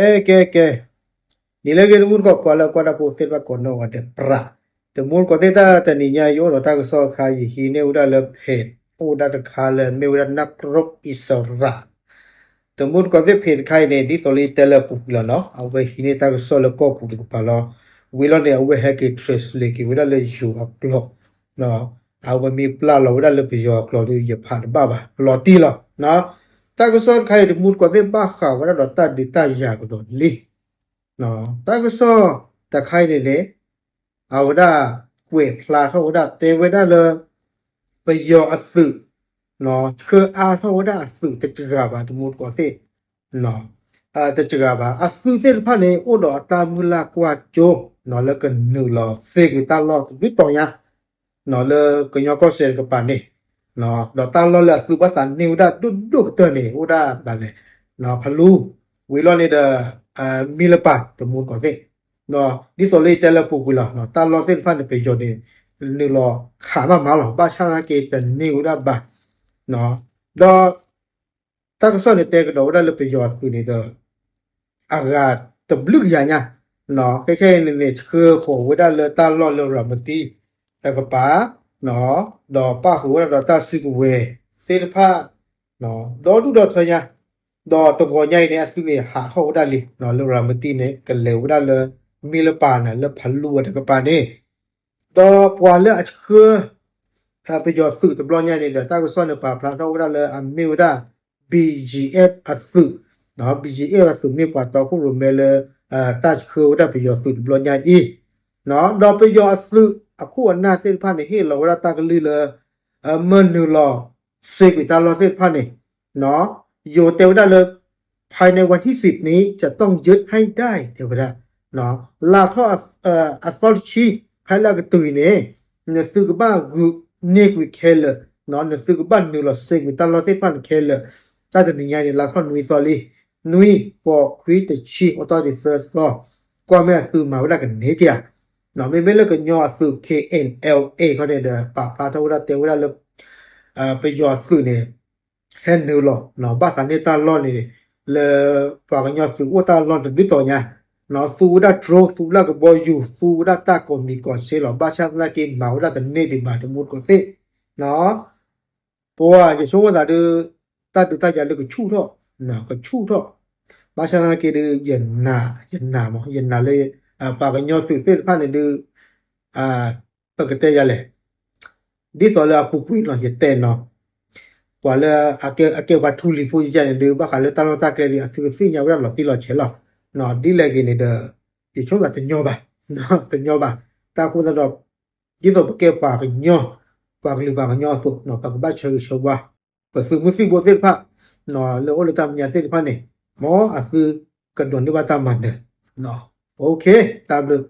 ကဲ ကဲ ကဲ, နံၤလၢအဂ့ၤ တမူတကိး ပှၤလၢအကွၢ်တၢ်ဖိသ့ၣ်တဖၣ်ကိးနီၢ်ဂၤဒဲး ပြး, တမူတကိးသ့ၣ် တၢ်တနံၤညါ ယအိၣ်ဒီးတၢ်ကစီၣ်တခါ ယဟံးန့ၢ်ဝဲဒၣ်လၢ page အိၣ်ဒၣ်တခါလၢမ့ၢ်ဝဲဒၣ် နၢ်ကရူၣ်အံၣ်စရ့လး တမူတကိးသ့ၣ် page တခါအံၤန့ၣ် ဒ်သိးလၢယတဲလၢအပူၤကွံာ်လီၤနီၤ, အဝဲဟံးန့ၢ်တၢ်ကစီၣ်လၢကီၢ်ပူၤတကပၤလီၤ. ဝံၤလီၤန့ၣ် အဝဲဟဲက့ၤ translate က့ၤဝဲဒၣ်လၢယိၤအကျိာ်, အဝဲမ့ၢ်ပျၢ်လီၤဝဲဒၣ်လၢပယီၤအကျိာ်ဒီး ယဖးတဘၣ်ဘၣ် လီၤတံၢ်လီၤ. တၢ်ကစီၣ်တခါအံၤ တမူတကိးသ့ၣ် ဘၣ်ဃးဝဲဒၣ်ဒီးတၢ်ဒုးတၢ်ယၤကဒီးလံ. တၢ်ကစီၣ်တခါအံၤန့ၣ်န့ၣ် အဝဲဒၣ်ကွဲးဖျါထီၣ်ဝဲဒၣ် တဲဝဲဒၣ်လၢ ပယီၤအသုး ဆှၢအါထီၣ်ဝဲဒၣ်အသုးတစှၤဘၣ် တမူတကိးသ့ၣ် တစှၤဘၣ်. အသုးသ့ၣ်တဖၣ်န့ၣ် အိၣ်ဒီးအတၢ်မုၢ်လၢ်ကွၢ်စိ လၢကနုာ်လီၤသ့ကွံာ်တၢ်လီၢ်တဘျုးတီၤညါ လၢကညီကီၢ်စဲၣ်တကပၤန့ၣ်, ဒီးတၢ်လီၢ်လၢအသုးဘၣ်သးန့ၢ်ဝဲဒၣ်ဒိၣ်ဒိၣ်ကတၢၢ်န့ၣ် အိၣ်ဒၣ်ဒ်လဲၣ်, ဖလူ, ဝံၤလီၤန့ၣ်ဒီး မံလပၤ တမူတကိးသ့ၣ်, ဒ်သိးလၢယတဲလၢအပူၤကွံာ်လီၤ. တၢ်လီၢ်သ့ၣ်တဖၣ်န့ၣ် ပယီၤန့ၣ် နုာ်လီၤခးဘၣ်မးလီၤ, ဘၣ်ဆၣ်သနာ်က့တန့ၢ်ဝဲဒၣ်ဘၣ် ဒီး တၢ်ကစီၣ်န့ၣ်တဲကဒီးဝဲဒၣ်လၢပယီၤအသုးန့ၣ်ဒီး အဂၤတဘျုးကယၤညါ, ခဲခဲအံၤန့ၣ်န့ၣ် ဆှၢဃီၤဝဲဒၣ်လၢတၢ်လီၢ်လၢရၤမတံတကပၤ, ဒီးပၣ်ဃုာ်ဝဲဒၣ်ဒီးတၢ်စုကဝဲၤသ့ၣ်တဖၣ် ဒီဒူၣ်ဒီထၢညါ, ဒီးတဂီၤညါအံၤန့ၣ် အသုးန့ၣ်ဟးထီၣ်ဝဲဒၣ်လံ လၢရၤမတံန့ၣ် ကလဲၤဝဲဒၣ်လၢ မံလပၤန့ၣ် လၢဖလူဝဲတကပၤန့ၣ်, ဒီးပှၤလၢအဆှၢ ပယီၤသုးတဘျီညါန့ၣ်ဒီး တၢ်ကစီၣ်န့ၣ်ပာ်ဖျါထီၣ်ဝဲဒၣ်လၢအမ့ၢ်ဝဲဒၣ် BGF အသုး, BGF အသုးမ့ၢ်ပှၤတီခိၣ်ရိၣ်မဲလၢ တၢ်ဆှၢဝဲဒၣ်ပယီၤသုးတဘျီညါအံၤ, ဒီးပယီၤအသုးအခိၣ်အနၢ်သ့ၣ်တဖၣ်န့ၣ် ဟ့ၣ်လီၤဝဲဒၣ်တၢ်ကလုၢ်လၢ မ့ၢ်နုာ်လီၤစ့ကွံာ်တၢ်လီၢ်သ့ၣ်တဖၣ်န့ၣ် ယိၤတဲဝဲဒၣ်လၢ ภายในวันที่สิบนี้ จะต้องยึดให้ได้ တဲဝဲဒၣ်, လါထီၣ်အသီတဆံ ဖဲလၢအကတုၤအံၤန့ၣ် နသုကဘၣ်ဂုာ်န့ၢ်ကွံာ်ခဲလၢာ်, နသုကဘၣ်နုာ်လီၤစ့ကွံာ်တၢ်လီၢ်သ့ၣ်တဖၣ်န့ၣ်ခဲလၢာ်, တၢ်တနံၤညါန့ၣ် လါထီၣ်နွံသီလံ, နွံ ဃိး ခွံ တဆံ အိၣ်တ့ၢ်ဒံးသၢသီ, ကွၢ်မ့ၢ်အသုမၤဝဲဒၣ်ကန့ၢ်ဧါ, မ့မ့ၢ်လၢကညီအသုး KNLA ခီန့ၣ်ဒီး ပာ်ဖျါထီၣ်ဝဲဒၣ်တဲဝဲဒၣ်လၢ ပယီၤအသုးန့ၣ် ဟဲနုာ်လီၤ ဘၣ်သးန့ၢ်တၢ်လီၢ်န့ၣ် လၢပှၤကညီသုးအိၣ်တၢ်လီၢ်တဒုတီၤညါ, သူဝဲဒၣ် drone သူဝဲဒၣ်ကဘီယူၤ သူဝဲဒၣ်တၢ်ကိးမံၤကိးစ့လီၤ, ဘၣ်ဆၣ်သနာ်က့မၤဝဲဒၣ်တန့ၢ်ဒံးဘၣ် တမူတကိးသ့ၣ်, ပဝဲယဆိကမိၣ်သးဒုး တၢ်ဒုးတၢ်ယၤလၢကဆူၣ်ထီၣ်, ကဆူၣ်ထီၣ်, ဘၣ်ဆၣ်သနာ်က့ဒုး ယနာ်, ယနာ်မး, ယနာ်လၢ ပှၤကညီသုးသ့ၣ်တဖၣ်န့ၣ်ဒုး ပကတဲယၤလဲၣ်, ဒ်သိးလၢအပူၤကွံာ်နီၤ ယတဲနီၤ, ပှၤလၢအကဲပှၤထူလံၤဖိယဲန့ၣ်ဒုး ဘၣ်ဃးလၢတၢ်လီၢ်တၢ်ကျဲဒုး အသုကသ့ၣ်ညါဝဲဒၣ်လီၤတံၢ်လီၤဆဲးလီၤ, ဒ်လဲၣ်ဂ့ၤန့ၣ်ဒီး ယဆိကမိၣ်သးတညီဘၣ်, တညီဘၣ်, တၢ်အဃိသတးဒီး ဒ်သိးပကဲပှၤကညီ, ပှၤကလုာ်ပှၤကညီအသိး ပကဘၣ်ဆၢဂ့ၤဆၢဝါ ပသုးမုၢ်သံၣ်ဘိသ့ၣ်တဖၣ် လၢအိၣ်လၢတၢ်မဲာ်ညါသ့ၣ်တဖၣ်န့ၣ် မ်အသုကဒိးန့ၢ်ဘၣ်တၢ်မၤနၢၤ, တၢ်ဘျုး